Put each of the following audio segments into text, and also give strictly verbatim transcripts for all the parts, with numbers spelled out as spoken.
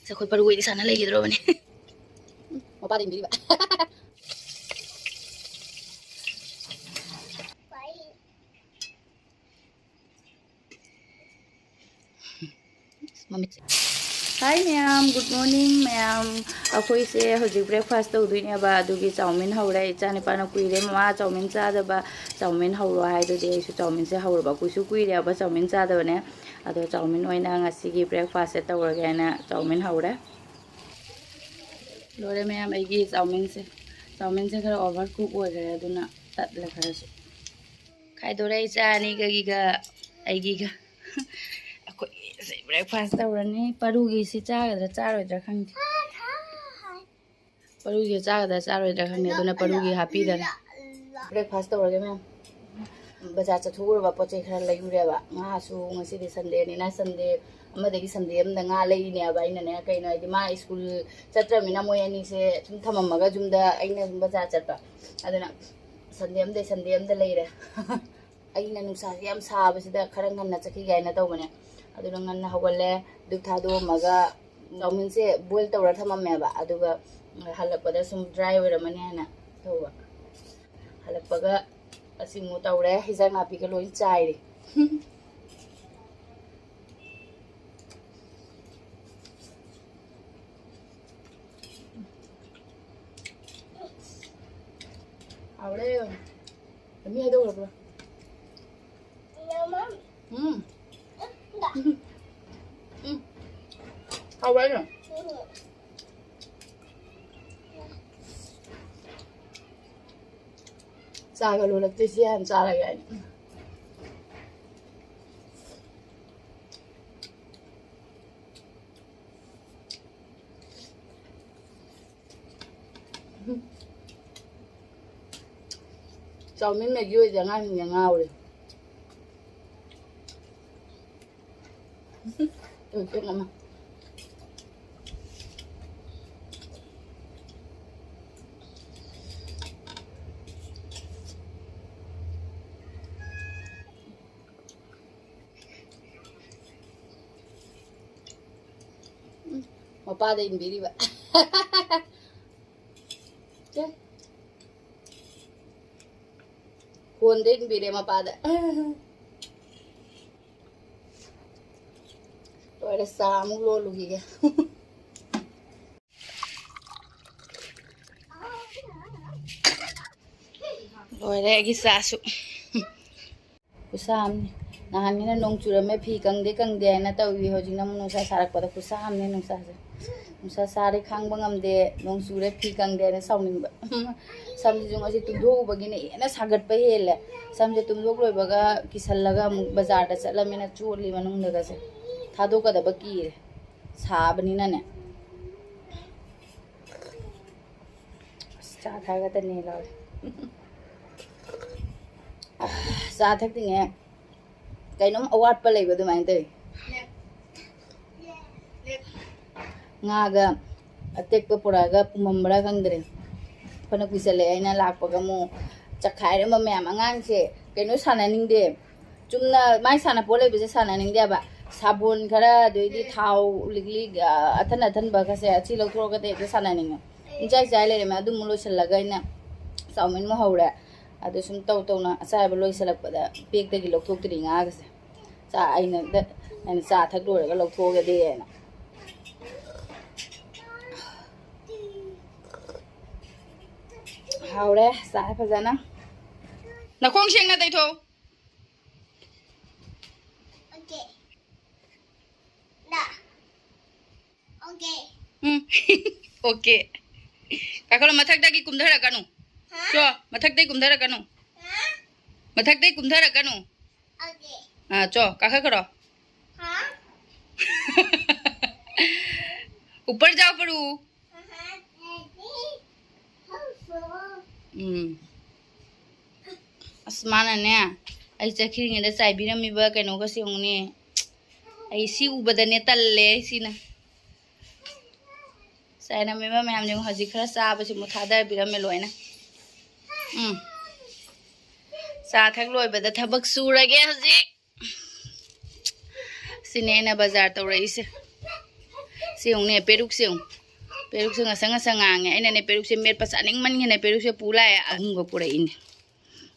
ꯑꯩꯈꯣꯏ ꯄꯔꯨ ꯑꯣꯏꯗꯤ ꯁꯥꯟꯅ ꯂꯩꯈꯤꯗ꯭ꯔꯣꯕꯅꯦ꯫ ꯃꯄꯥꯗ ꯏꯟꯕꯤꯔꯤꯕ꯫ ꯃꯃꯤꯠꯁꯦ꯫ Hi ꯃꯌꯥꯝ, good morning ꯃꯌꯥꯝ꯫ ꯑꯩꯈꯣꯏꯁꯦ ꯍꯧꯖꯤꯛ breakfast ꯇꯧꯗꯣꯏꯅꯦꯕ, ꯑꯗꯨꯒꯤ ꯆꯧꯃꯤꯟ ꯍꯧꯔꯦ꯫ ꯏꯆꯥꯅꯤꯄꯥꯅ ꯀꯨꯏꯔꯦ ꯃꯃꯥ ꯆꯧꯃꯤꯟ ꯆꯥꯗꯕ, ꯆꯧꯃꯤꯟ ꯍꯧꯔꯣ ꯍꯥꯏꯗꯨꯗꯤ ꯑꯩꯁꯨ ꯆꯧꯃꯤꯟꯁꯦ ꯍꯧꯔꯕ꯫ ꯀꯨꯏꯁꯨ ꯀꯨꯏꯔꯦꯕ ꯆꯧꯃꯤꯟ ꯆꯥꯗꯕꯅꯦ꯫ ꯑꯗꯣ ꯆꯧꯃꯤꯟ ꯑꯣꯏꯅ ꯉꯁꯤꯒꯤ breakfastꯁꯦ ꯇꯧꯔꯒꯦ ꯍꯥꯏꯅ ꯆꯧꯃꯤꯟ ꯍꯧꯔꯦ꯫ ꯂꯣꯏꯔꯦ ꯃꯌꯥꯝ, ꯑꯩꯒꯤ ꯆꯧꯃꯤꯟꯁꯦ꯫ ꯆꯧꯃꯤꯟꯁꯦ ꯈꯔ over cook ꯑꯣꯏꯈ꯭ꯔꯦ, ꯑꯗꯨꯅ ꯇꯠꯂꯦ ꯈꯔꯁꯨ꯫ ꯈꯥꯏꯗꯣꯔꯦ ꯏꯆꯥ ꯑꯅꯤꯒꯒꯤꯒ ꯑꯩꯒꯤꯒ꯫ ꯑꯩꯈꯣꯏꯁꯦ breakfast ꯇꯧꯔꯅꯤ꯫ ꯄꯔꯨꯒꯤꯁꯤ ꯆꯥꯒꯗ꯭ꯔꯥ ꯆꯥꯔꯣꯏꯗ꯭ꯔꯥ ꯈꯪꯗꯦ꯫ ꯄꯔꯨꯒꯤ ꯆꯥꯒꯗ꯭ꯔꯥ ꯆꯥꯔꯣꯏꯗ꯭ꯔꯥ ꯈꯪꯗꯦ, ꯑꯗꯨꯅ ꯄꯔꯨꯒꯤ ꯍꯥꯞꯄꯤꯔꯅꯤ꯫ Breakfast ꯇꯧꯔꯒꯦ ꯃꯌꯥꯝ꯫ ꯕꯖꯥꯔ ꯆꯠꯊꯣꯛꯎꯔꯕ, ꯄꯣꯠ ꯆꯩ ꯈꯔ ꯂꯩꯔꯨꯔꯦꯕ꯫ ꯉꯥꯁꯨ ꯉꯁꯤꯗꯤ Sundayꯅꯤꯅ Sunday ꯑꯃꯗꯒꯤ Sunday ꯑꯃꯗ ꯉꯥ ꯂꯩꯔꯤꯅꯦꯕ ꯑꯩꯅꯅꯦ꯫ ꯀꯩꯅꯣ ꯍꯥꯏꯗꯤ ꯃꯥ school ꯆꯠꯇ꯭ꯔꯕꯅꯤꯅ ꯃꯣꯏ ꯑꯅꯤꯁꯦ ꯁꯨꯝ ꯊꯝꯃꯝꯃꯒ ꯌꯨꯝꯗ ꯑꯩꯅ ꯁꯨꯝ ꯕꯖꯥꯔ ꯆꯠꯄ꯫ ꯑꯗꯨꯅ Sunday ꯑꯃꯗꯒꯤ Sunday ꯑꯃꯗ ꯂꯩꯔꯦ꯫ ꯑꯩꯅ ꯅꯨꯡꯁꯥꯁꯦ ꯌꯥꯝ ꯁꯥꯕꯁꯤꯗ ꯈꯔ ꯉꯟꯅ ꯆꯠꯈꯤꯒꯦ ꯍꯥꯏꯅ ꯇꯧꯕꯅꯦ꯫ ꯑꯗꯨꯅ ꯉꯟꯅ ꯍꯧꯒꯠꯂꯦ, ꯙꯨꯞ ꯊꯥꯗꯣꯛꯑꯝꯃꯒ ꯆꯧꯃꯤꯟꯁꯦ boil ꯇꯧꯔ ꯊꯝꯃꯝꯃꯦꯕ, ꯑꯗꯨꯒ ꯍꯜꯂꯛꯄꯗ ꯁꯨꯝ dry ꯑꯣꯏꯔꯝꯃꯅꯤ ꯍꯥꯏꯅ ꯇꯧꯕ꯫ ꯍꯜꯂꯛꯄꯒ ꯑꯁꯤꯃꯨꯛ ꯇꯧꯔꯦ, ꯍꯤꯟꯖꯥꯡ ꯅꯥꯄꯤꯒ ꯂꯣꯏ ꯆꯥꯏꯔꯦ꯫ ꯍꯥꯎꯔꯦ꯫ ꯃꯤ ꯍꯥꯏꯗꯣꯛꯈ꯭ꯔꯕ꯭ꯔꯣ? ꯎꯝ꯫ ꯎꯝ꯫ ꯍꯥꯎꯕ꯭ꯔꯥ ꯑꯩꯅ? ꯆꯥꯒ ꯂꯣꯜꯂꯛꯇꯦ, ꯁꯤ ꯍꯥꯟꯅ ꯆꯥꯔꯒꯦ ꯍꯥꯏꯅ꯫ ꯆꯥꯎꯃꯤꯟ ꯃꯦꯒꯤ ꯑꯣꯏꯗꯤ ꯑꯉꯥꯡꯁꯤꯡꯁꯦ ꯉꯥꯎꯔꯦ꯫ ꯎꯝ, ꯄꯨꯡ ꯑꯃ꯫ ꯎꯝ꯫ ꯃꯄꯥꯗ ꯏꯟꯕꯤꯔꯤꯕ꯫ ꯐꯣꯟꯗ ꯏꯟꯕꯤꯔꯦ ꯃꯄꯥꯗ꯫ ꯂꯣꯏꯔꯦ, ꯆꯥ ꯑꯃꯨꯛ ꯂꯣꯜꯂꯨꯈꯤꯒꯦ꯫ ꯂꯣꯏꯔꯦ ꯑꯩꯒꯤ ꯆꯥꯁꯨ꯫ ꯈꯨꯠꯁꯥ ꯑꯃꯅꯤ꯫ ꯅꯍꯥꯟꯒꯤꯅ ꯅꯣꯡ ꯆꯨꯔꯝꯃꯦ, ꯐꯤ ꯀꯪꯗꯦ ꯀꯪꯗꯦ ꯍꯥꯏꯅ ꯇꯧꯏ, ꯍꯧꯖꯤꯛꯅ ꯑꯃꯨꯛ ꯅꯨꯡꯁꯥ ꯁꯥꯔꯛꯄꯗ ꯈꯨꯠꯁꯥ ꯑꯃꯅꯤ ꯅꯨꯡꯁꯥꯁꯦ꯫ ꯅꯨꯡꯁꯥ ꯁꯥꯔꯦ ꯈꯥꯡꯕ ꯉꯝꯗꯦ, ꯅꯣꯡ ꯆꯨꯔꯦ ꯐꯤ ꯀꯪꯗꯦ ꯍꯥꯏꯅ ꯁꯥꯎꯅꯤꯡꯕ꯫ ꯁꯝꯁꯤꯁꯨ ꯉꯁꯤ ꯇꯨꯝꯊꯣꯛꯎꯕꯒꯤꯅ ꯍꯦꯟꯅ ꯁꯥꯒꯠꯄ ꯍꯦꯜꯂꯦ꯫ ꯁꯝꯁꯦ ꯇꯨꯝꯊꯣꯛ ꯂꯣꯏꯕꯒ ꯀꯤꯁꯜꯂꯒ ꯑꯃꯨꯛ ꯕꯖꯥꯔꯗ ꯆꯠꯂꯝꯃꯤꯅ ꯆꯣꯠꯂꯤ ꯃꯅꯨꯡꯗꯒꯁꯦ꯫ ꯊꯥꯗꯣꯛꯀꯗꯕ ꯀꯤꯔꯦ ꯁꯥꯕꯅꯤꯅꯅꯦ꯫ ꯑꯁ, ꯆꯥ ꯊꯛꯑꯒꯗꯅꯦ ꯂꯥꯎꯔꯦ꯫ ꯆꯥ ꯊꯛꯇ꯭ꯔꯤꯉꯩ ꯀꯩꯅꯣꯝ ꯑꯋꯥꯠꯄ ꯂꯩꯕ ꯑꯗꯨꯃꯥꯏꯅ ꯇꯧꯋꯤ꯫ ꯉꯥꯒ ꯑꯇꯦꯛꯄ ꯄꯨꯔꯛꯑꯒ ꯄꯨꯝꯃꯝꯕ꯭ꯔꯥ ꯈꯪꯗ꯭ꯔꯦ꯫ ꯐꯅ ꯀꯨꯏꯁꯜꯂꯛꯑꯦ ꯑꯩꯅ ꯂꯥꯛꯄꯒ ꯑꯃꯨꯛ ꯆꯈꯥꯏꯔꯝꯕ ꯃꯌꯥꯝ꯫ ꯑꯉꯥꯡꯁꯦ ꯀꯩꯅꯣ ꯁꯥꯟꯅꯅꯤꯡꯗꯦ, ꯆꯨꯝꯅ ꯃꯥꯏ ꯁꯥꯟꯅꯄꯣꯠ ꯂꯩꯕꯁꯦ ꯁꯥꯟꯅꯅꯤꯡꯗꯦꯕ꯫ ꯁꯥꯕꯣꯟ ꯈꯔ, ꯑꯗꯩꯗꯤ ꯊꯥꯎ ꯂꯤꯛꯂꯤꯛ, ꯑ, ꯑꯊꯟ ꯑꯊꯟꯕꯒꯁꯦ ꯑꯁꯤ ꯂꯧꯊꯣꯛꯑꯒꯗꯤ ꯍꯦꯛꯇ ꯁꯥꯟꯅꯅꯤꯡꯉꯦ꯫ ꯏꯟꯆꯥꯏ ꯆꯥꯏ ꯂꯩꯔꯝꯃꯦ꯫ ꯑꯗꯨꯃꯨꯛ ꯂꯣꯏꯁꯤꯜꯂꯒ ꯑꯩꯅ ꯆꯥꯎꯃꯤꯟ ꯑꯃꯨꯛ ꯍꯧꯔꯦ꯫ ꯑꯗꯨ ꯁꯨꯝ ꯇꯧ ꯇꯧꯅ ꯑꯆꯥꯏꯕ ꯂꯣꯏꯁꯤꯜꯂꯛꯄꯗ ꯕꯦꯛꯇꯒꯤ ꯂꯧꯊꯣꯛꯇ꯭ꯔꯤ ꯉꯥꯒꯁꯦ꯫ ꯆꯥ ꯑꯩꯅ ꯗ-, ꯑꯩꯅ ꯆꯥ ꯊꯛ ꯂꯣꯏꯔꯒ ꯂꯧꯊꯣꯛꯑꯒꯦꯗꯤ ꯍꯥꯏꯅ꯫ ꯍꯥꯎꯔꯦ, ꯆꯥꯏ ꯐꯖꯅ꯫ ꯅꯈꯣꯡ ꯁꯦꯡꯅ ꯇꯩꯊꯣꯛꯎ꯫ Okay. ꯅ꯫ Okay. ꯎꯝ꯫ Okay꯫ ꯀꯥꯈꯠꯂꯣ, ꯃꯊꯛꯇꯒꯤ ꯀꯨꯝꯊꯔꯛꯀꯅꯨ꯫ ꯍꯥ? ꯆꯣ, ꯃꯊꯛꯇꯒꯤ ꯀꯨꯝꯊꯔꯛꯀꯅꯨ꯫ ꯍꯥ? ꯃꯊꯛꯇꯒꯤ ꯀꯨꯝꯊꯔꯛꯀꯅꯨ꯫ Okay꯫ ꯑꯥ, ꯆꯣ, ꯀꯥꯈꯠꯈ꯭ꯔꯣ꯫ ꯍꯥ? ऊपर जाओ परू। ꯎꯝ꯫ ꯑꯁ, ꯃꯥꯅꯅꯦ, ꯑꯩ ꯆꯠꯈꯤꯔꯤꯉꯩꯗ ꯆꯥꯏꯕꯤꯔꯝꯃꯤꯕ ꯀꯩꯅꯣꯒꯁꯦ ꯌꯦꯡꯉꯨꯅꯦ꯫ ꯑꯩ ꯁꯤ ꯎꯕꯗꯅꯦ ꯇꯜꯂꯦ, ꯑꯩ ꯁꯤꯅ꯫ ꯆꯥꯏꯔꯝꯃꯤꯕ ꯃꯌꯥꯝꯁꯦ ꯍꯧꯖꯤꯛ ꯈꯔ ꯆꯥꯕꯁꯤ ꯑꯃꯨꯛ ꯊꯥꯗꯕꯤꯔꯝꯃꯦ ꯂꯣꯏꯅ꯫ ꯎꯝ꯫ ꯆꯥ ꯊꯛ ꯂꯣꯏꯕꯗ ꯊꯕꯛ ꯁꯨꯔꯒꯦ ꯍꯧꯖꯤꯛ꯫ ꯁꯤꯅꯦ ꯑꯩꯅ ꯕꯖꯥꯔ ꯇꯧꯔꯛꯏꯁꯦ꯫ ꯁꯤ ꯌꯦꯡꯉꯨꯅꯦ, ꯄꯦꯔꯨꯛꯁꯦ ꯌꯦꯡꯉꯨ꯫ ꯄꯦꯔꯨꯛꯁꯦ ꯉꯁꯪ ꯉꯁꯪ ꯉꯥꯡꯉꯦ꯫ ꯑꯩꯅꯅꯦ ꯄꯦꯔꯨꯛꯁꯦ ꯃꯦꯠꯄ ꯆꯥꯅꯤꯡꯃꯟꯒꯤꯅ ꯄꯦꯔꯨꯛꯁꯦ ꯄꯨ ꯂꯥꯛꯑꯦ, ꯑꯍꯨꯝꯒ ꯄꯨꯔꯛꯏꯅꯦ꯫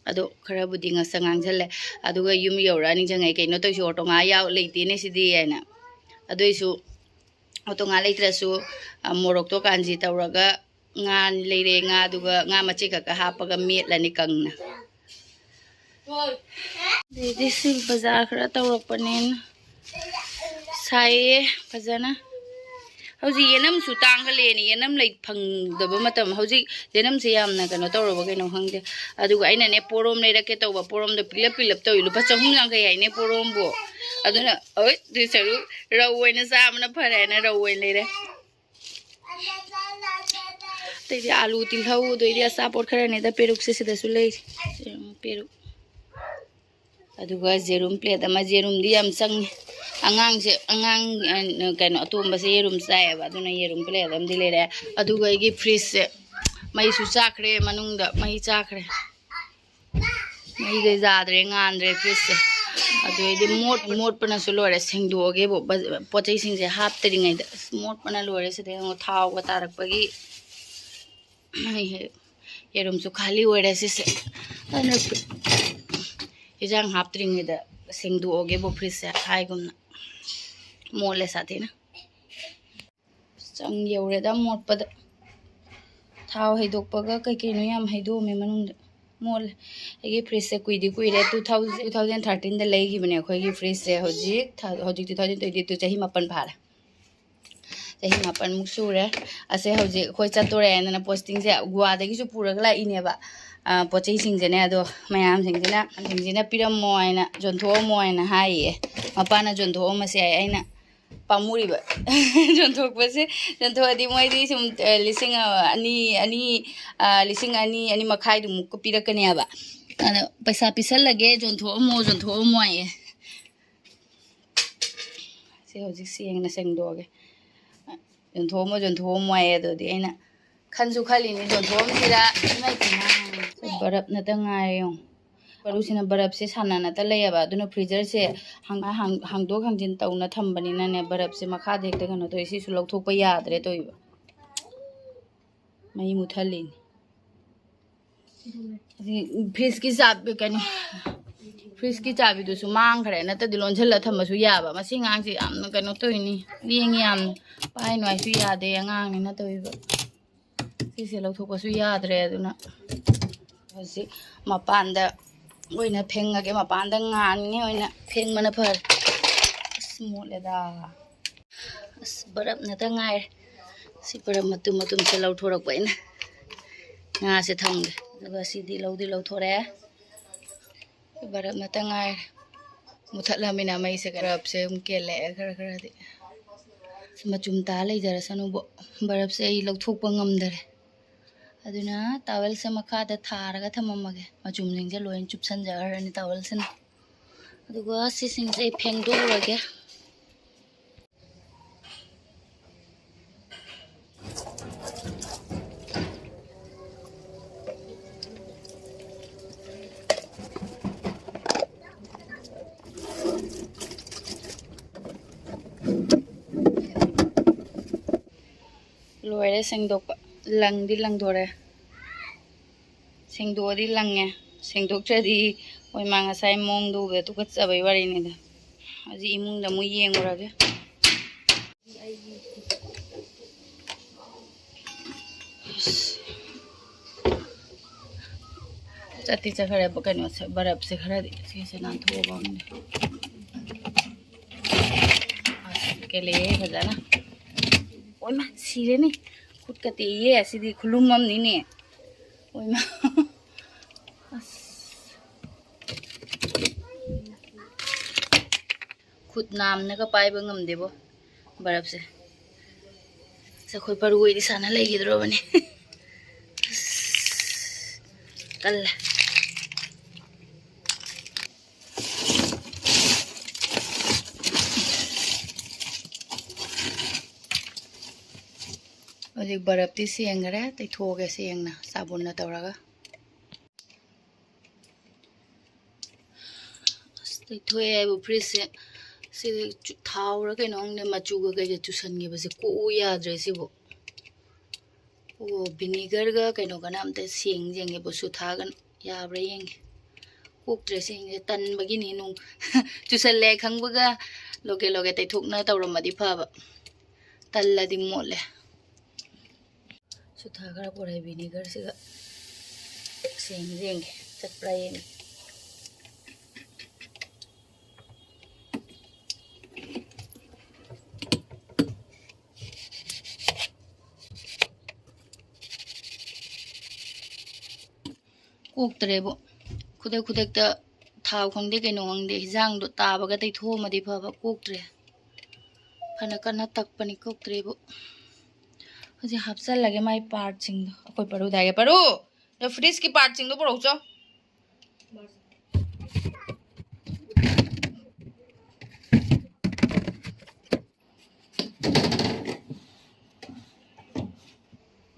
ꯑꯗꯣ ꯈꯔꯕꯨꯗꯤ ꯉꯁꯪ ꯉꯥꯡꯁꯜꯂꯦ꯫ ꯑꯗꯨꯒ ꯌꯨꯝ ꯌꯧꯔꯛꯑ ꯅꯤꯡꯁꯤꯡꯉꯦ, "ꯀꯩꯅꯣ ꯇꯧꯔꯤꯁꯤ, ꯑꯣꯇꯣꯉꯥ ꯌꯥꯎ-, ꯂꯩꯇꯦꯅꯦ ꯁꯤꯗꯤ" ꯍꯥꯏꯅ꯫ ꯑꯗꯨꯏꯁꯨ ꯑꯣꯇꯣꯉꯥ ꯂꯩꯇ꯭ꯔꯁꯨ, ꯑ, ꯃꯣꯔꯣꯛꯇꯣ ꯀꯥꯟꯖꯤ ꯇꯧꯔꯒ ꯉꯥ ꯂꯩꯔꯦ, ꯉꯥꯗꯨꯒ ꯉꯥ ꯃꯆꯦꯠ ꯈꯛꯀ ꯍꯥꯞꯄꯒ ꯃꯦꯠꯂꯅꯤ ꯀꯪꯅ꯫ ꯑꯗꯩꯗꯤ ꯁꯤ ꯕꯖꯥꯔ ꯈꯔ ꯇꯧꯔꯛꯄꯅꯦꯅ ꯁꯥꯏꯌꯦ ꯐꯖꯅ꯫ ꯍꯧꯖꯤꯛ ꯌꯦꯅꯝꯁꯨ ꯇꯥꯡꯈꯠꯂꯦꯅꯦ, ꯌꯦꯅꯝ ꯂꯩ ꯐꯪꯗꯕ ꯃꯇꯝ꯫ ꯍꯧꯖꯤꯛ ꯌꯦꯅꯝꯁꯦ ꯌꯥꯝꯅ ꯀꯩꯅꯣ ꯇꯧꯔꯕ ꯀꯩꯅꯣ ꯈꯪꯗꯦ꯫ ꯑꯗꯨꯒ ꯑꯩꯅꯅꯦ ꯄꯣꯔꯣꯝ ꯂꯩꯔꯛꯀꯦ ꯇꯧꯕ, ꯄꯣꯔꯣꯝꯗꯣ ꯄꯤꯛꯂꯞ ꯄꯤꯛꯂꯞ ꯇꯧꯏ, ꯂꯨꯄꯥ ꯆꯍꯨꯝ ꯌꯥꯡꯈꯩ ꯍꯥꯏꯅꯦ ꯄꯣꯔꯣꯝꯕꯨ꯫ ꯑꯗꯨꯅ ꯍꯣꯏ ꯑꯗꯨꯏ ꯁꯔꯨꯛ ꯔꯧ ꯑꯣꯏꯅ ꯆꯥꯕꯅ ꯐꯔꯦ ꯍꯥꯏꯅ ꯔꯧ ꯑꯣꯏꯅ ꯂꯩꯔꯦ꯫ ꯑꯇꯩꯗꯤ ꯑꯥꯂꯨ, ꯇꯤꯜꯍꯧ, ꯑꯗꯩꯗꯤ ꯑꯆꯥꯄꯣꯠ ꯈꯔꯅꯦꯗ꯫ ꯄꯦꯔꯨꯛꯁꯦ ꯁꯤꯗꯁꯨ ꯂꯩꯔꯤ꯫ ꯄꯦꯔꯨꯛ꯫ ꯑꯗꯨꯒ ꯌꯦꯔꯨꯝ ꯄ꯭ꯂꯦꯠ ꯑꯃ, ꯌꯦꯔꯨꯝꯗꯤ ꯌꯥꯝ ꯆꯪꯉꯤ꯫ ꯑꯉꯥꯡꯁꯦ, ꯑꯉꯥꯡ, ꯑ, ꯀꯩꯅꯣ, ꯑꯇꯣꯝꯕꯁꯦ ꯌꯦꯔꯨꯝ ꯆꯥꯏꯌꯦꯕ, ꯑꯗꯨꯅ ꯌꯦꯔꯨꯝ ꯄ꯭ꯂꯦꯠ ꯑꯃꯗꯤ ꯂꯩꯔꯦ꯫ ꯑꯗꯨꯒ ꯑꯩꯒꯤ ꯐ꯭ꯔꯤꯖꯁꯦ ꯃꯩꯁꯨ ꯆꯥꯛꯈ꯭ꯔꯦ, ꯃꯅꯨꯡꯗ ꯃꯩ ꯆꯥꯛꯈ꯭ꯔꯦ꯫ ꯃꯩꯁꯦ ꯌꯥꯗ꯭ꯔꯦ, ꯉꯥꯟꯗ꯭ꯔꯦ ꯐ꯭ꯔꯤꯖꯁꯦ꯫ ꯑꯗꯨꯗꯩꯗꯤ ꯃꯣꯠ-, ꯃꯣꯠꯄꯅꯁꯨ ꯂꯣꯏꯔꯦ, ꯁꯦꯡꯗꯣꯛꯑꯒꯦꯕꯨ꯫ ꯕꯖ-, ꯄꯣꯠ ꯆꯩꯁꯤꯡꯁꯦ ꯍꯥꯞꯇ꯭ꯔꯤꯉꯩꯗ꯫ ꯑꯁ, ꯃꯣꯠꯄꯅ ꯂꯣꯏꯔꯦ꯫ ꯁꯤꯗ ꯌꯦꯡꯉꯣ, ꯊꯥꯎꯒ ꯇꯥꯔꯛꯄꯒꯤ꯫ ꯃꯩꯁꯦ, ꯌꯦꯔꯨꯝꯁꯨ ꯈꯥꯂꯤ ꯑꯣꯏꯔꯦ ꯁꯤꯁꯦ꯫ ꯑꯗꯨꯅ ꯏꯟꯖꯥꯡ ꯍꯥꯞꯇ꯭ꯔꯤꯉꯩꯗ ꯁꯦꯡꯗꯣꯛꯑꯒꯦꯕꯨ ꯐ꯭ꯔꯤꯖꯁꯦ, ꯍꯥꯏꯒꯨꯝꯅ꯫ ꯃꯣꯠꯂꯦ ꯁꯥꯊꯤꯅ꯫ ꯆꯪ ꯌꯧꯔꯦꯗ ꯃꯣꯠꯄꯗ꯫ ꯊꯥꯎ ꯍꯩꯗꯣꯛꯄꯒ ꯀꯩ ꯀꯩꯅꯣ ꯌꯥꯝ ꯍꯩꯗꯣꯛꯑꯝꯃꯦ ꯃꯅꯨꯡꯗ꯫ ꯃꯣꯠꯂꯦ꯫ ꯑꯩꯒꯤ ꯐ꯭ꯔꯤꯖꯁꯦ ꯀꯨꯏꯗꯤ ꯀꯨꯏꯔꯦ, two thousand, two thousand thirteenꯗ ꯂꯩꯈꯤꯕꯅꯦ ꯑꯩꯈꯣꯏꯒꯤ ꯐ꯭ꯔꯤꯖꯁꯦ꯫ ꯍꯧꯖꯤꯛ ꯊꯥ-, ꯍꯧꯖꯤꯛ two thousand twenty two, ꯆꯍꯤ ꯃꯥꯄꯟ ꯐꯥꯔꯦ꯫ ꯆꯍꯤ ꯃꯥꯄꯟꯃꯨꯛ ꯁꯨꯔꯦ꯫ ꯑꯁꯦ ꯍꯧꯖꯤꯛ ꯑꯩꯈꯣꯏ ꯆꯠꯇꯣꯔꯦ ꯍꯥꯏꯗꯅ ꯄꯣꯁꯇꯤꯡꯁꯦ ꯒꯣꯋꯥꯗꯒꯤꯁꯨ ꯄꯨꯔꯒ ꯂꯥꯛꯏꯅꯦꯕ, ꯑ, ꯄꯣꯠ ꯆꯩꯁꯤꯡꯁꯦꯅꯦ꯫ ꯑꯗꯣ ꯃꯌꯥꯝꯁꯤꯡꯁꯤꯅ, ꯁꯤꯡꯁꯤꯅ ꯄꯤꯔꯝꯃꯣ ꯍꯥꯏꯅ, ꯌꯣꯟꯊꯣꯛꯑꯝꯃꯣ ꯍꯥꯏꯅ ꯍꯥꯏꯌꯦ꯫ ꯃꯄꯥꯅ ꯌꯣꯟꯊꯣꯛꯑꯝꯃꯁꯦ ꯍꯥꯏ, ꯑꯩꯅ ꯄꯥꯝꯃꯨꯔꯤꯕ꯫ ꯌꯣꯟꯊꯣꯛꯄꯁꯦ, ꯌꯣꯟꯊꯣꯛꯑꯗꯤ ꯃꯣꯏꯗꯤ ꯁꯨꯝ, ꯑ, ꯂꯤꯁꯤꯡ ꯑꯅꯤ, ꯑꯅꯤ, ꯑ, ꯂꯤꯁꯤꯡ ꯑꯅꯤ, ꯑꯅꯤ ꯃꯈꯥꯏꯗꯨꯃꯨꯛꯀ ꯄꯤꯔꯛꯀꯅꯦꯕ꯫ ꯑꯗꯣ ꯄꯩꯁꯥ ꯄꯤꯁꯜꯂꯒꯦ, ꯌꯣꯟꯊꯣꯛꯑꯝꯃꯣ, ꯌꯣꯟꯊꯣꯛꯑꯝꯃꯣ ꯍꯥꯏꯌꯦ꯫ ꯁꯤ ꯍꯧꯖꯤꯛ ꯁꯦꯡꯅ ꯁꯦꯡꯗꯣꯛꯑꯒꯦ꯫ ꯌꯣꯟꯊꯣꯛꯑꯝꯃꯣ, ꯌꯣꯟꯊꯣꯛꯑꯝꯃꯣ ꯍꯥꯏꯌꯦ꯫ ꯑꯗꯨꯗꯤ ꯑꯩꯅ ꯈꯟꯁꯨ ꯈꯜꯂꯤꯅꯤ, ꯌꯣꯟꯊꯣꯛꯑꯝꯁꯤꯔ? ꯏꯃꯥꯏ ꯄꯦꯝꯃ, ꯕꯔꯞꯅꯇ ꯉꯥꯏꯔꯦ ꯌꯦꯡꯉꯣ꯫ ꯃꯔꯨꯁꯤꯅ ꯕꯔꯞꯁꯦ ꯁꯥꯟꯅꯅꯇ ꯂꯩꯌꯦꯕ, ꯑꯗꯨꯅ ꯐ꯭ꯔꯤꯖꯔꯁꯦ ꯍꯥꯡ-, ꯍꯥꯡ-, ꯍꯥꯡꯗꯣꯛ ꯍꯥꯡꯖꯤꯟ ꯇꯧꯅ ꯊꯝꯕꯅꯤꯅꯅꯦ, ꯕꯔꯞꯁꯦ ꯃꯈꯥꯗ ꯍꯦꯛꯇ ꯀꯩꯅꯣ ꯇꯧꯋꯦ꯫ ꯁꯤꯁꯨ ꯂꯧꯊꯣꯛꯄ ꯌꯥꯗ꯭ꯔꯦ ꯇꯧꯔꯤꯕ꯫ ꯃꯩ ꯃꯨꯠꯊꯠꯂꯤꯅꯤ꯫ ꯑꯗꯒꯤ ꯐ꯭ꯔꯤꯖꯀꯤ ꯆꯥꯕꯤ, ꯀꯩꯅꯣ, ꯐ꯭ꯔꯤꯖꯀꯤ ꯆꯥꯕꯤꯗꯨꯁꯨ ꯃꯥꯡꯈ꯭ꯔꯦ, ꯅꯠꯇ꯭ꯔꯗꯤ ꯂꯣꯟꯁꯤꯜꯂ ꯊꯝꯕꯁꯨ ꯌꯥꯕ꯫ ꯃꯁꯤ ꯑꯉꯥꯡꯁꯤ ꯌꯥꯝꯅ ꯀꯩꯅꯣ ꯇꯧꯔꯤꯅꯤ, ꯂꯦꯡꯉꯤ ꯌꯥꯝꯅ, ꯄꯥꯏ ꯅꯨꯡꯉꯥꯏꯁꯨ ꯌꯥꯗꯦ ꯑꯉꯥꯡꯅꯤꯅ ꯇꯧꯔꯤꯕ꯫ ꯁꯤꯁꯦ ꯂꯧꯊꯣꯛꯄꯁꯨ ꯌꯥꯗ꯭ꯔꯦ, ꯑꯗꯨꯅ ꯍꯧꯖꯤꯛ ꯃꯄꯥꯟꯗ ꯑꯣꯏꯅ ꯐꯦꯡꯉꯒꯦ, ꯃꯄꯥꯟꯗ ꯉꯥꯟꯉꯦ ꯑꯣꯏꯅ ꯐꯦꯡꯕꯅ ꯐꯔꯦ꯫ ꯑꯁ, ꯃꯣꯠꯂꯦꯗ꯫ ꯑꯁ, ꯕꯔꯞꯅꯇ ꯉꯥꯏꯔꯦ꯫ ꯁꯤ ꯕꯔꯞ ꯃꯇꯨꯝ ꯃꯇꯨꯝꯁꯦ ꯂꯧꯊꯣꯔꯛꯄ ꯑꯩꯅ꯫ ꯉꯥꯁꯦ ꯊꯝꯒꯦ꯫ ꯑꯗꯨꯒ ꯁꯤꯗꯤ ꯂꯧꯗꯤ ꯂꯧꯊꯣꯔꯛꯑꯦ꯫ ꯕꯔꯞꯅꯇ ꯉꯥꯏꯔꯦ꯫ ꯃꯨꯊꯠꯂꯃꯤꯅ ꯃꯩꯁꯦ, ꯕꯔꯞꯁꯦ ꯑꯗꯨꯝ ꯀꯦꯜꯂꯛꯑꯦ ꯈꯔ ꯈꯔꯗꯤ꯫ ꯃꯆꯨꯝ ꯇꯥ ꯂꯩꯖꯔꯁꯅꯨꯕꯣ꯫ ꯕꯔꯞꯁꯦ ꯑꯩ ꯂꯧꯊꯣꯛꯄ ꯉꯝꯗꯔꯦ꯫ ꯑꯗꯨꯅ ꯇꯥꯋꯦꯜꯁꯦ ꯃꯈꯥꯗ ꯊꯥꯔꯒ ꯊꯝꯃꯝꯃꯒꯦ꯫ ꯃꯆꯨꯝꯁꯤꯡꯁꯦ ꯂꯣꯏꯅ ꯆꯨꯞꯁꯟꯖꯈ꯭ꯔꯅꯤ ꯇꯥꯋꯦꯜꯁꯤꯅ꯫ ꯑꯗꯨꯒ ꯁꯤꯁꯤꯡꯁꯦ ꯑꯩ ꯐꯦꯡꯗꯣꯛꯎꯔꯒꯦ꯫ ꯂꯣꯏꯔꯦ ꯁꯦꯡꯗꯣꯛꯄ꯫ ꯂꯪꯗꯤ ꯂꯪꯗꯣꯔꯦ꯫ ꯁꯦꯡꯗꯣꯛꯑꯗꯤ ꯂꯪꯉꯦ, ꯁꯦꯡꯗꯣꯛꯇ꯭ꯔꯗꯤ ꯍꯣꯏ ꯃꯥ ꯉꯁꯥꯏ ꯃꯑꯣꯡꯗꯣ ꯎꯕꯗ ꯇꯨꯀꯠꯆꯕꯩ ꯋꯥꯔꯤꯅꯤꯗ꯫ ꯍꯧꯖꯤꯛ ꯏꯃꯨꯡꯗ ꯑꯃꯨꯛ ꯌꯦꯡꯉꯨꯔꯒꯦ꯫ ꯆꯠꯇꯤ ꯆꯠꯈ꯭ꯔꯦ ꯀꯩꯅꯣꯁꯦ, ꯕꯔꯞꯁꯦ ꯈꯔꯗꯤ꯫ ꯁꯤꯁꯦ ꯅꯥꯟꯊꯣꯛꯑꯒ ꯑꯃꯨꯛ꯫ ꯑꯁ, ꯀꯦꯜꯂꯛꯑꯦ ꯐꯖꯅ꯫ ꯑꯣꯏꯃꯥ, ꯁꯤꯔꯦꯅꯦ꯫ ꯈꯨꯠꯀ ꯇꯦꯛꯏꯌꯦ꯫ ꯑꯁꯤꯗꯤ ꯈꯨꯂꯨꯝ ꯑꯃꯅꯤꯅꯦ꯫ ꯑꯣꯏꯃꯥ꯫ ꯑꯁ꯫ ꯈꯨꯠ ꯅꯥꯝꯅꯒ ꯄꯥꯏꯕ ꯉꯝꯗꯦꯕꯣ ꯕꯔꯞꯁꯦ꯫ ꯑꯁ, ꯑꯩꯈꯣꯏ ꯄꯔꯨ ꯑꯣꯏꯗꯤ ꯁꯥꯟꯅ ꯂꯩꯈꯤꯗ꯭ꯔꯣꯕꯅꯤ꯫ ꯑꯁ, ꯀꯜꯂꯦ꯫ ꯍꯧꯖꯤꯛ ꯕꯔꯞꯇꯤ ꯁꯦꯡꯈꯔꯦ, ꯇꯩꯊꯣꯛꯑꯒꯦ ꯁꯦꯡꯅ ꯁꯥꯕꯨꯟꯅ ꯇꯧꯔꯒ꯫ ꯇꯩꯊꯣꯛꯑꯦ ꯍꯥꯏꯕꯨ ꯐ꯭ꯔꯤꯖꯁꯦ꯫ ꯁꯤ ꯆꯨ-, ꯊꯥꯎꯔ ꯀꯩꯅꯣ ꯈꯪꯗꯦ, ꯃꯆꯨꯒ ꯀꯩꯒ ꯆꯨꯁꯟꯈꯤꯕꯁꯦ ꯀꯣꯛꯎ ꯌꯥꯗ꯭ꯔꯦ ꯁꯤꯕꯨ꯫ ꯑꯣ, ꯚꯤꯅꯤꯒꯔꯒ ꯀꯩꯅꯣꯒꯅ ꯑꯝꯇ ꯁꯦꯡ ꯌꯦꯡꯒꯦꯕꯨ, ꯁꯨꯊꯥꯒ ꯌꯥꯕ꯭ꯔꯥ ꯌꯦꯡꯒꯦ꯫ ꯀꯣꯛꯇ꯭ꯔꯦ ꯁꯦꯡꯁꯦ, ꯇꯟꯕꯒꯤꯅꯤ꯫ ꯅꯨꯡ ꯆꯨꯁꯜꯂꯦ ꯈꯪꯕꯒ ꯂꯣꯀꯦ ꯂꯣꯀꯦ ꯇꯩꯊꯣꯛꯅ ꯇꯧꯔꯝꯃꯗꯤ ꯐꯕ꯫ ꯇꯜꯂꯗꯤ ꯃꯣꯠꯂꯦ꯫ ꯁꯨꯊꯥ ꯈꯔ ꯄꯣꯔꯛꯑꯦ, ꯚꯤꯅꯤꯒꯔꯁꯤꯒ ꯁꯦꯡ ꯌꯦꯡꯒꯦ, ꯆꯠꯄ꯭ꯔꯥ ꯌꯦꯡꯒꯦ꯫ ꯀꯣꯛꯇ꯭ꯔꯦꯕꯨ꯫ ꯈꯨꯗꯛ ꯈꯨꯗꯛꯇ ꯊꯥꯎ ꯈꯪꯗꯦ ꯀꯩꯅꯣ ꯈꯪꯗꯦ, ꯍꯤꯟꯖꯥꯡꯗꯣ ꯇꯥꯕꯒ ꯇꯩꯊꯣꯛꯑꯝꯃꯗꯤ ꯐꯕ, ꯀꯣꯛꯇ꯭ꯔꯦ꯫ ꯐꯅ ꯀꯟꯅ ꯇꯛꯄꯅꯤ, ꯀꯣꯛꯇ꯭ꯔꯦꯕꯨ꯫ ꯍꯧꯖꯤꯛ ꯍꯥꯞꯆꯜꯂꯒꯦ ꯃꯥꯏ ꯄꯥꯔꯠꯁꯤꯡꯗꯣ꯫ ꯑꯩꯈꯣꯏ ꯄꯔꯨꯗ ꯍꯥꯏꯒꯦ, "ꯄꯔꯨ, ꯅꯣꯏ ꯐ꯭ꯔꯤꯖꯀꯤ ꯄꯥꯔꯠꯁꯤꯡꯗꯣ ꯄꯨꯔꯛꯎꯆꯣ꯫"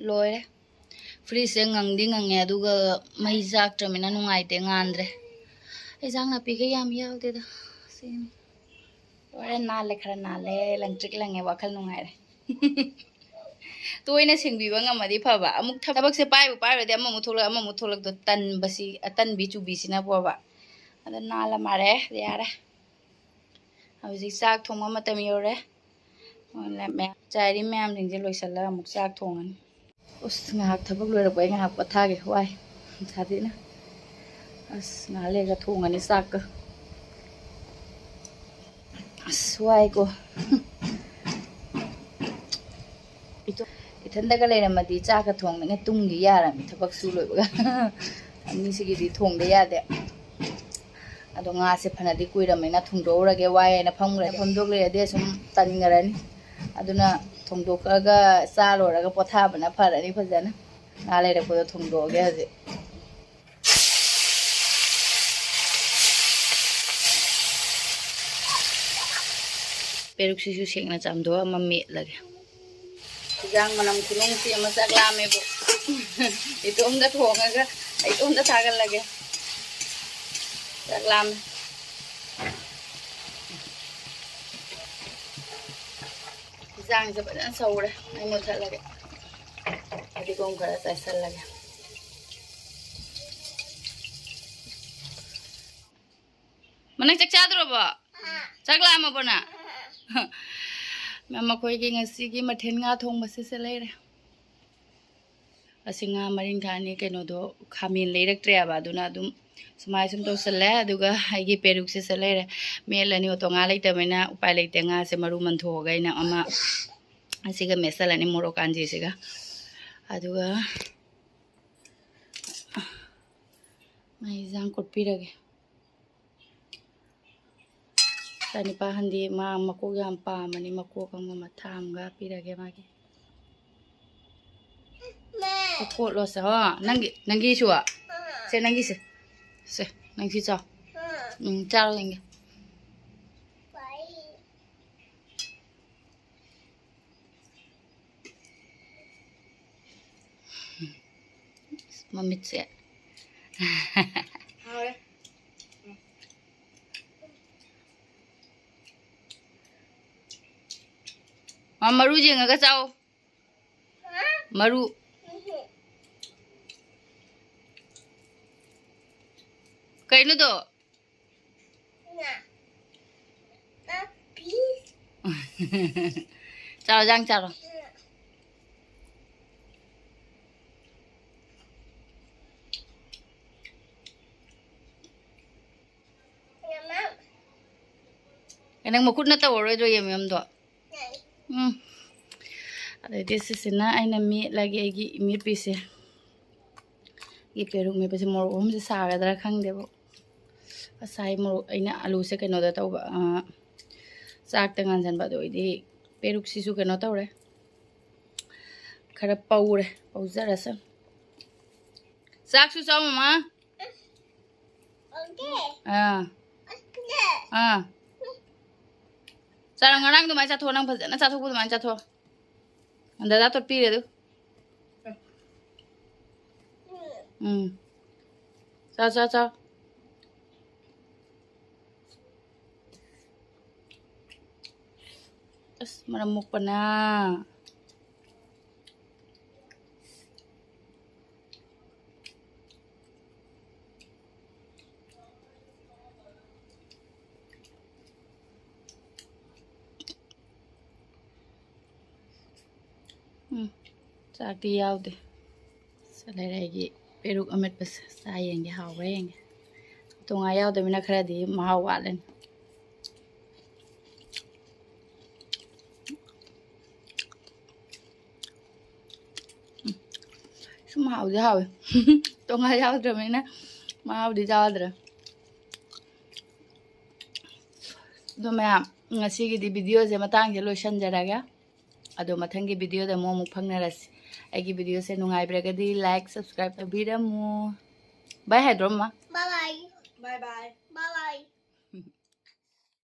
ꯂꯣꯏꯔꯦ꯫ ꯐ꯭ꯔꯤꯖꯁꯦ ꯉꯪꯗꯤ ꯉꯪꯉꯦ, ꯑꯗꯨꯒ ꯃꯩ ꯆꯥꯛꯇ꯭ꯔꯃꯤꯅ ꯅꯨꯡꯉꯥꯏꯇꯦ, ꯉꯥꯟꯗ꯭ꯔꯦ꯫ ꯏꯟꯖꯥꯡ ꯅꯥꯄꯤꯒ ꯌꯥꯝ ꯌꯥꯎꯗꯦꯗ꯫ ꯁꯤꯅꯤ꯫ ꯂꯣꯏꯔꯦ, ꯅꯥꯜꯂꯦ, ꯈꯔ ꯅꯥꯜꯂꯦ, ꯂꯪꯇ꯭ꯔꯤꯛ ꯂꯪꯉꯦ, ꯋꯥꯈꯜ ꯅꯨꯡꯉꯥꯏꯔꯦ꯫ ꯇꯣꯏꯅ ꯁꯦꯡꯕꯤꯕ ꯉꯝꯃꯗꯤ ꯐꯕ꯫ ꯑꯃꯨꯛ ꯊꯕꯛꯁꯦ ꯄꯥꯏꯕꯨ ꯄꯥꯏꯔꯨꯔꯗꯤ ꯑꯃꯃꯨꯛ ꯊꯣꯛꯂꯛ, ꯑꯃꯃꯨꯛ ꯊꯣꯛꯂꯛꯇꯣ ꯇꯟꯕꯁꯤ, ꯑꯇꯟꯕꯤ ꯆꯨꯕꯤꯁꯤꯅꯕꯣꯕ꯫ ꯑꯗꯣ ꯅꯥꯜꯂ ꯃꯥꯜꯂꯦ, ꯌꯥꯔꯦ꯫ ꯍꯧꯖꯤꯛ ꯆꯥꯛ ꯊꯣꯡꯕ ꯃꯇꯝ ꯌꯧꯔꯦ꯫ ꯃꯌꯥꯝ, ꯆꯥꯏꯔꯤ ꯃꯌꯥꯝꯁꯤꯡꯁꯦ ꯂꯣꯏꯁꯤꯜꯂꯒ ꯑꯃꯨꯛ ꯆꯥꯛ ꯊꯣꯡꯉꯅꯤ꯫ ꯑꯁ, ꯉꯥꯏꯍꯥꯛ ꯊꯕꯛ ꯂꯣꯏꯔꯛꯄ ꯑꯩ ꯉꯥꯏꯍꯥꯛ ꯄꯣꯊꯥꯒꯦ, ꯋꯥꯏ ꯁꯥꯊꯤꯅ꯫ ꯑꯁ, ꯉꯥꯏꯍꯥꯛ ꯂꯩꯔꯒ ꯊꯣꯡꯉꯅꯤ ꯆꯥꯛꯀ꯫ ꯑꯁ, ꯋꯥꯏꯀꯣ꯫ ꯏꯇꯣ-, ꯏꯊꯟꯗꯒ ꯂꯩꯔꯝꯃꯗꯤ ꯆꯥꯛꯀ ꯊꯣꯡꯗꯅ ꯇꯨꯝꯒꯤ ꯌꯥꯔꯝꯅꯤ, ꯊꯕꯛ ꯁꯨ ꯂꯣꯏꯕꯒ꯫ ꯑꯅꯤꯁꯤꯒꯤꯗꯤ ꯊꯣꯡꯗ ꯌꯥꯗꯦ꯫ ꯑꯗꯣ ꯉꯥꯁꯦ ꯐꯅꯗꯤ ꯀꯨꯏꯔꯝꯃꯤꯅ ꯊꯣꯡꯗꯣꯛꯎꯔꯒꯦ, ꯋꯥꯏ ꯍꯥꯏꯅ ꯐꯝꯈ꯭ꯔꯦ꯫ ꯐꯝꯗꯣꯛ ꯂꯩꯔꯗꯤ ꯑꯁꯨꯝ ꯇꯟꯈ꯭ꯔꯅꯤ꯫ ꯑꯗꯨꯅ ꯊꯣꯡꯗꯣꯛꯑꯒ ꯆꯥ ꯂꯣꯏꯔꯒ ꯄꯣꯊꯥꯕꯅ ꯐꯔꯅꯤ ꯐꯖꯅ꯫ ꯉꯥ ꯂꯩꯔꯛꯄꯗꯣ ꯊꯣꯡꯗꯣꯛꯑꯒꯦ ꯍꯧꯖꯤꯛ꯫ ꯄꯦꯔꯨꯛꯁꯤꯁꯨ ꯁꯦꯡꯅ ꯆꯥꯝꯊꯣꯛꯑ ꯑꯃ ꯃꯦꯠꯂꯒꯦ꯫ ꯏꯟꯖꯥꯡ ꯃꯅꯝ ꯈꯨꯅꯨꯡꯁꯤ ꯑꯃ, ꯆꯥꯛ ꯂꯥꯝꯃꯦꯕꯨ꯫ ꯏꯇꯣꯝꯗ ꯊꯣꯡꯉꯒ ꯏꯇꯣꯝꯗ ꯊꯥꯒꯠꯂꯒꯦ꯫ ꯆꯥꯛ ꯂꯥꯝꯃꯦ꯫ ꯆꯥꯡꯁꯦ ꯐꯖꯅ ꯁꯧꯔꯦ꯫ ꯑꯩ ꯃꯨꯠꯊꯠꯂꯒꯦ꯫ ꯐꯗꯤꯒꯣꯝ ꯈꯔ ꯆꯥꯏꯁꯜꯂꯒꯦ꯫ ꯃꯅꯪ ꯆꯥꯛ ꯆꯥꯗ꯭ꯔꯕꯣ? ꯆꯥꯛ ꯂꯥꯝꯃꯕꯣ ꯅꯪ? ꯃꯈꯣꯏꯒꯤ ꯉꯁꯤꯒꯤ ꯃꯊꯦꯜ ꯉꯥ ꯊꯣꯡꯕꯁꯤꯁꯦ ꯂꯩꯔꯦ꯫ ꯑꯁꯤ ꯉꯥ ꯃꯔꯤꯡꯈꯥꯅꯤ ꯀꯩꯅꯣꯗꯣ ꯈꯥꯃꯦꯟ ꯂꯩꯔꯛꯇ꯭ꯔꯦꯕ, ꯑꯗꯨꯅ ꯑꯗꯨꯝ ꯁꯨꯃꯥꯏ ꯁꯨꯝ ꯇꯧꯁꯜꯂꯦ꯫ ꯑꯗꯨꯒ ꯑꯩꯒꯤ ꯄꯦꯔꯨꯛꯁꯤꯁꯨ ꯂꯩꯔꯦ꯫ ꯃꯦꯠꯂꯅꯤ, ꯑꯣꯇꯣ ꯉꯥ ꯂꯩꯇꯕꯅꯤꯅ ꯎꯄꯥꯏ ꯂꯩꯇꯦ꯫ ꯉꯥꯁꯦ ꯃꯔꯨ ꯃꯟꯊꯣꯛꯑꯒ ꯑꯩꯅ ꯑꯃ ꯑꯁꯤꯒ ꯃꯦꯠꯁꯜꯂꯅꯤ, ꯃꯣꯔꯣꯛ ꯀꯥꯟꯖꯤꯁꯤꯒ꯫ ꯑꯗꯨꯒ ꯃꯥꯏ ꯏꯟꯖꯥꯡ ꯀꯣꯠꯄꯤꯔꯒꯦ꯫ ꯏꯆꯥꯅꯤꯄꯥ ꯑꯍꯟꯗꯤ ꯃꯥ ꯃꯀꯣꯛ ꯌꯥꯝ ꯄꯥꯝꯕꯅꯤ, ꯃꯀꯣꯛ ꯑꯃꯒ ꯃꯊꯥ ꯑꯃꯒ ꯄꯤꯔꯒꯦ ꯃꯥꯒꯤ꯫ ꯀꯣꯠꯂꯣ ꯁꯦ, ꯍꯣ, ꯅꯪꯒꯤ, ꯅꯪꯒꯤꯁꯨ꯫ ꯁꯦ, ꯅꯪꯒꯤꯁꯦ꯫ ꯁꯦ, ꯅꯪꯁꯤ ꯆꯥꯎ꯫ ꯎꯝ, ꯆꯥꯔꯣ ꯌꯦꯡꯒꯦ꯫ ꯃꯃꯤꯠꯁꯦ꯫ ꯍꯥꯎꯔꯦ꯫ ꯃꯥ ꯃꯔꯨ ꯌꯦꯡꯉꯒ ꯆꯥꯎ꯫ ꯃꯔꯨ꯫ ꯀꯩꯅꯣꯗꯣ? ꯆꯥꯔꯣ, ꯌꯥꯝ ꯆꯥꯔꯣ꯫ ꯑꯦ, ꯅꯪ ꯃꯈꯨꯠꯅ ꯇꯧꯔꯔꯣꯏꯗ꯭ꯔꯣ ꯌꯦꯝ ꯌꯦꯝꯗꯣ? ꯎꯝ꯫ ꯑꯗꯩꯗꯤ ꯁꯤꯁꯤꯅ ꯑꯩꯅ ꯃꯦꯠꯂꯒꯦ, ꯑꯩꯒꯤ ꯃꯦꯠꯄꯤꯁꯦ꯫ ꯑꯩꯒꯤ ꯄꯦꯔꯨꯛ ꯃꯦꯠꯄꯁꯦ ꯃꯣꯔꯣꯛ ꯑꯍꯨꯝꯁꯦ ꯁꯥꯒꯗ꯭ꯔꯥ ꯈꯪꯗꯦꯕ꯫ ꯉꯁꯥꯏ ꯃꯣꯔꯣꯛ ꯑꯩꯅ ꯑꯂꯨꯁꯦ ꯀꯩꯅꯣꯗ ꯇꯧꯕ, ꯑ, ꯆꯥꯛꯇ ꯉꯥꯟꯁꯤꯟꯕ, ꯑꯗꯨ ꯑꯣꯏꯗꯤ ꯄꯦꯔꯨꯛꯁꯤꯁꯨ ꯀꯩꯅꯣ ꯇꯧꯔꯦ, ꯈꯔ ꯄꯧꯔꯦ, ꯄꯧꯖꯔꯁꯅꯨ꯫ ꯆꯥꯛꯁꯨ ꯆꯥꯎ, ꯃꯃꯥ꯫ ꯑꯥ꯫ ꯑꯥ꯫ ꯆꯥꯔꯣ, ꯉꯔꯥꯡ ꯑꯗꯨꯃꯥꯏꯅ ꯆꯥꯊꯣꯛꯑꯣ, ꯅꯪ ꯐꯖꯅ ꯆꯥꯊꯣꯛꯄ ꯑꯗꯨꯃꯥꯏꯅ ꯆꯥꯊꯣꯛꯑꯣ꯫ ꯗꯗꯥ ꯇꯣꯠꯄꯤꯔꯦ ꯑꯗꯨ꯫ ꯎꯝ꯫ ꯆꯥꯎ, ꯆꯥꯎ, ꯆꯥꯎ꯫ ꯑꯁ, ꯃꯔꯝ ꯃꯣꯛꯄꯅ꯫ ꯎꯝ, ꯆꯥꯛꯇꯤ ꯌꯥꯎꯗꯦ꯫ ꯁꯤ ꯂꯩꯔꯦ ꯑꯩꯒꯤ ꯄꯦꯔꯨꯛ ꯑꯃꯦꯠꯄꯁꯦ꯫ ꯆꯥ ꯌꯦꯡꯒꯦ, ꯍꯥꯎꯕ꯭ꯔꯥ ꯌꯦꯡꯒꯦ꯫ ꯇꯣꯉꯥ ꯌꯥꯎꯗꯕꯅꯤꯅ ꯈꯔꯗꯤ ꯃꯍꯥꯎ ꯋꯥꯠꯂꯅꯤ꯫ ꯎꯝ, ꯁꯨꯝ ꯍꯥꯎꯗꯤ ꯍꯥꯎꯋꯦ꯫ ꯇꯣꯉꯥ ꯌꯥꯎꯗ꯭ꯔꯕꯅꯤꯅ ꯃꯍꯥꯎꯗꯤ ꯌꯥꯎꯗ꯭ꯔꯦ꯫ ꯑꯗꯣ ꯃꯌꯥꯝ, ꯉꯁꯤꯒꯤꯗꯤ videoꯁꯦ ꯃꯇꯥꯡꯁꯦ ꯂꯣꯏꯁꯟꯖꯔꯒꯦ꯫ ꯑꯗꯣ ꯃꯊꯪꯒꯤ videoꯗ ꯑꯃꯨꯛ, ꯑꯃꯨꯛ ꯐꯪꯅꯔꯁꯤ꯫ ꯑꯩꯒꯤ videoꯁꯦ ꯅꯨꯡꯉꯥꯏꯕꯤꯔꯒꯗꯤ like, subscribe ꯇꯧꯕꯤꯔꯝꯃꯨ꯫ Bye ꯍꯥꯏꯗ꯭ꯔꯣ, ꯃꯃꯥ? Bye bye. Bye bye.